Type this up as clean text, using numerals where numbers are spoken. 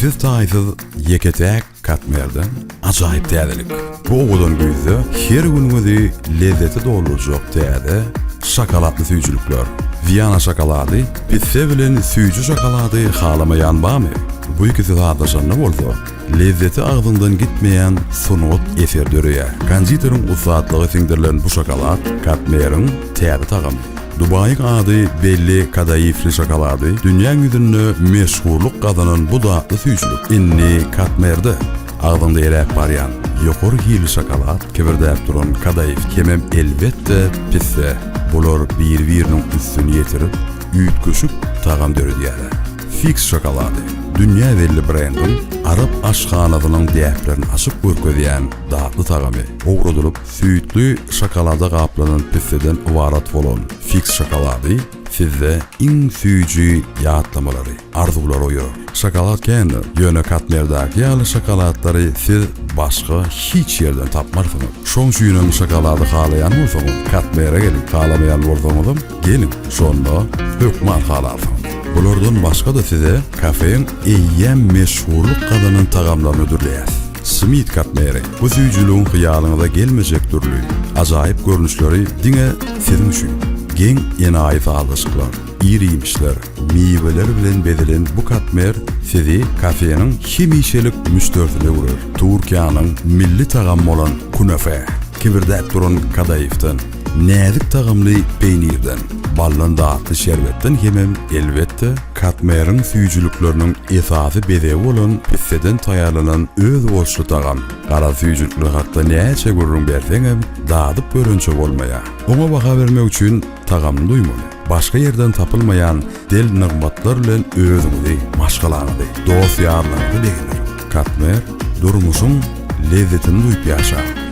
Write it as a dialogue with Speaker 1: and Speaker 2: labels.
Speaker 1: Deňsiz-taýsyz ýeke-täk Katmerden ajaýyp täzelik. Bu owadan güýzde her günüňizi lezzete doldurjak täze şokoladly süýjülikler. Wiana şokolady, pisse bilen süýji şokolady halamaýan barmy? Bu ikisi sazlaşanda bolsa, lezzeti agzyňdan gitmeýän sungat eseri döreýär. Konditeriň ussatlygy siňdirilen bu şokolad Katmeriň täze tagamy. Dubaýyň ady belli kadaifli şokolady dünýäň ýüzünde meşhurlyk gazanan bu datly süýjülik indi Katmerde. Agzyňda eräp barýan ýokary hilli şokolad, kibirdäp duran kadaif hemem elbetde pisse. Bular bir-biriniň üstüni ýetirip, üýtgeşik tagam döredýärler. Fix şokolady, dünýä belli brendiň arap aşhanasynyň däplerini açyp görkezýän datly tagamy. Owradylyp, süýtli şokolada gaplanan pisseden ybarat bolan Fix şokolady sizde iň süýji ýatlamalary, arzuwlary oýarar. Şokolad kändir, ýöne Katmerdäki ýaly şokoladlary siz başga hiç ýerden tapmarsyňyz. Şoň üçinem şokolady halaýan bolsaňyz, Katmere geliň, halamaýan bolsaňyzam, Geliň, şonda hökman halarsyňyz. Bulardan başga-da size kafeň eýýäm meşhurlyk gazanan tagamlaryny hödürleýäris. Smit Katmeri, bu süýjüligiň hyýalyňyza gelmejek dürli, ajaýyp görnüşleri diňe siziň üçin. Geň enaýy sazlaşyklar, ir-iýmişler, miweler bilen bezelen bu katmer sizi kafeniň hemişelik müşderisine öwrer. Türkiýäniň milli tagamy bolan künefe, kibirdäp duran kadaifden, Näzik tagamly peýnirden, baldan datly şerbetden hemem, elbetde, Katmeriň süýjülikleriniň esasy bezegi bolan pisseden taýýarlanan özboluşly tagam. Garaz süýjülikler hakda näçe gürrüň berseňem, dadyp görençe bolmaýar. Oňa baha bermek üçin tagamyny duýmaly. Başga ýerden tapylmaýan del nygmatlar bilen özüňizi, maşgalaňyzy, dost-ýarlaryňyzy begendiriň. Katmer, durmuşyň lezzetini duýup ýaşaň!